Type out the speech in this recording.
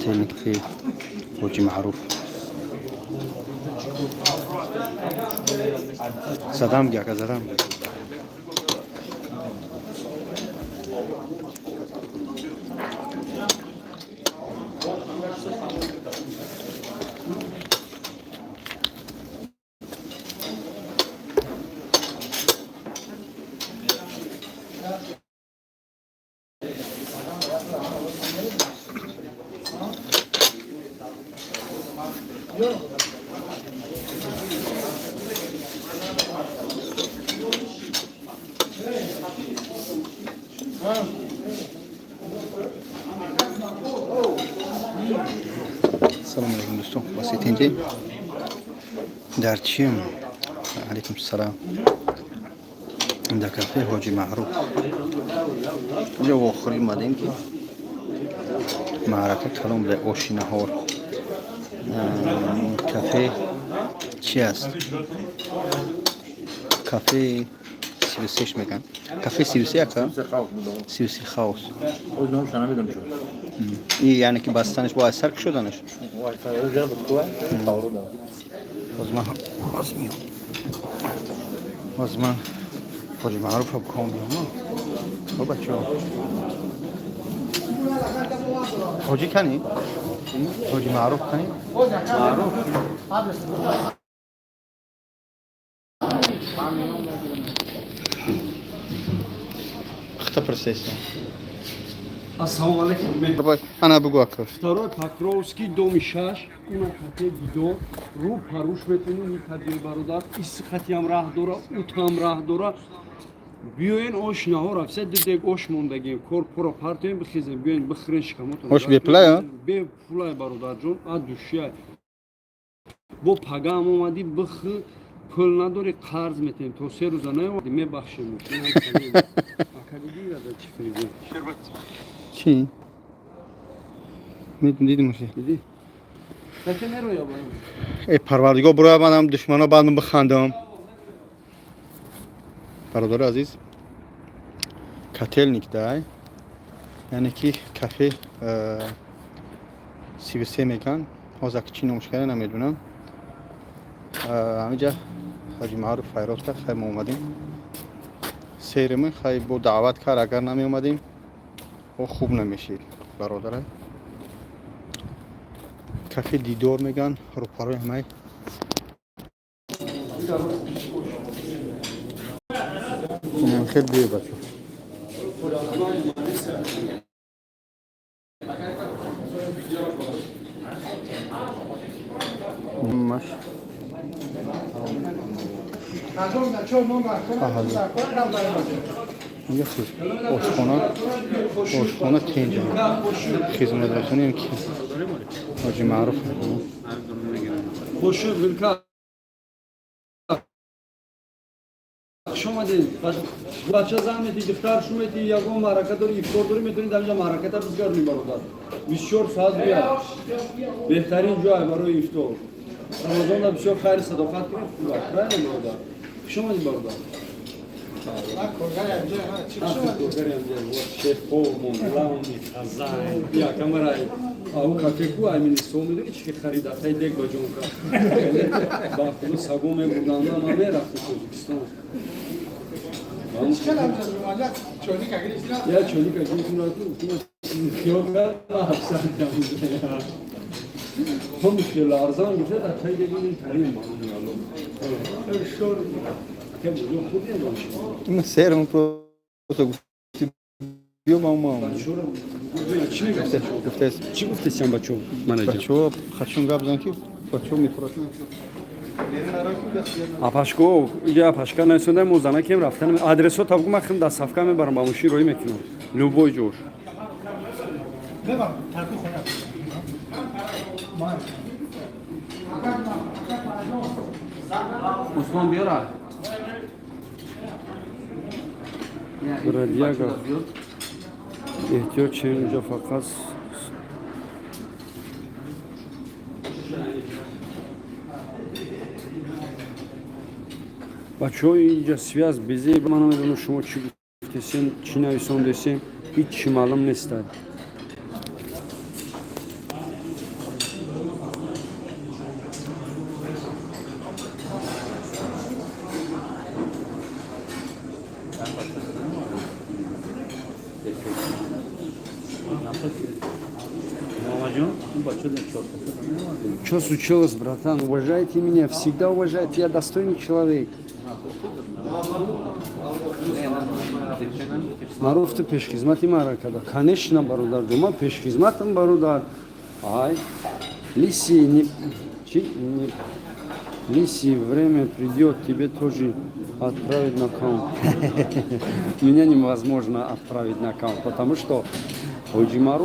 Котельники Ҳоҷи Маъруф. Задам гяка, задам. Салому алейкум, дӯстон, васитинҷи дар чим? Алейкум салам. Дар кафе Ҳоҷи Маъруф инҷо вохӯрӣ омадем, ки маърака калом буда, оши наҳор. Кафе чи аст? Кафе 33-ш меган. Кафе 33, ака? 33 хаус. И яъне ки бастанаш бо аз сар кушоданаш. Боз ман боз миём. Боз ман Ҳоҷи Маъруфа биком биём. О, бачаҳо. Ҳоҷи кани? Ҳоҷи Маъруф кани? Маъруф. Хта процесса. Ассалому алейкум. Ана бугу, ака. Второй Покровский, доми 6, уна кафе Дидор, рӯ паруш метавонӣ никадиёи бародар, исихатиам раҳ дора, утам раҳ дора. Биёен, ош наҳор афса, ду дег ош мондагем, кор пора партоем, бихезем, биёен бихӯрен шикамотон. Ош бепулай, а? Бепулай, бародарҷон, а душия. Бо пагаам омадӣ, бихӯ, пул надорӣ, қарз метем, то 3 рӯза наомадӣ, мебахшем. Ака, дидӣ, чӣ фириб? Чӣ? Дидим усе. Дидӣ? Таке мероя ба. Эй Парвардигор, буроя манам душмано баъдам бихандам. Бародари азиз, Котельник дай. Яъне ки кафе 33 меган. Ҳозир чӣ номш карда намедонам. Ҳамиҷа Ҳоҷи Маъруф файрод кард, хай мо омадем. Серимин хай бо даъват кард, агар намеомадем, о хуб намешид, бародарай. Кафе Дидор меган, рӯпарои ҳамаи. Инам хел биё, бачо. Маш. Аҳа. Инҷа ошхона, ошхона тинҷа. Хизматрасонӣ ки Ҳоҷи Маъруф. Хошуд, Вилка. Хуш омадед. Бача зан мети, духтар шу мети, ягон маърака дори, ифтор дори, метавонед дар инҷа маъраката бизгарни, бародар. 24 соат бия. Беҳтарин ҷой барои ифтор. Рамазонда бисёр хайри садоқат кунед, хуб аст. Правильно, бародар? Хуш омадед, бародар. Шеф-повар, главный хозяин. Я камера. А у кафе ку аймини со медони чи ки харид атай дег ба ҷон кард. Ба худу саго мебурдан, ман мерафти Тоҷикистон. Я чолика гирифтум, хиёл кард, ҳабсан кардам. Ҳам хеле арзон гуфта, атай дег ин тарин маъмул алло. Ке бузург худем. Ин серм просто гуфти биё ма омам. Чӣ мегӯяд? Гуфтааст. Чӣ гуфтесиям, бачо? Манаҷа. Бачаҳо хачун гап зан, ки бачаҳо мефурӯшанд. Апашко, иҷа апашка насонда, мо занакем рафтан. Адресо табгу, ман хим доставка мебарам, ба мошин роҳӣ мекунам. Любой ҷош. Бебар, тарки хона. Усмон биёра. Бродяга. Эҳтиёҷ чен инҷа фақат бачаҳо, инҷа связь безе, ман намедонам шумо чӣ гуфтесен, чӣ нависондесен, ҳеҷ чӣ маълум нестад. Мамаҷон, ин бача чор. Что случилось, братан? Уважайте меня, всегда уважайте, я достойный человек. Маруф, ту пешхизмати мара када. Конечно, бародар, дума пешхизматам, бародар. Ай, лиси, не, чи, не, лиси, время придет, тебе тоже отправить на аккаунт. Меня невозможно отправить на аккаунт, потому что Ходжи Маруф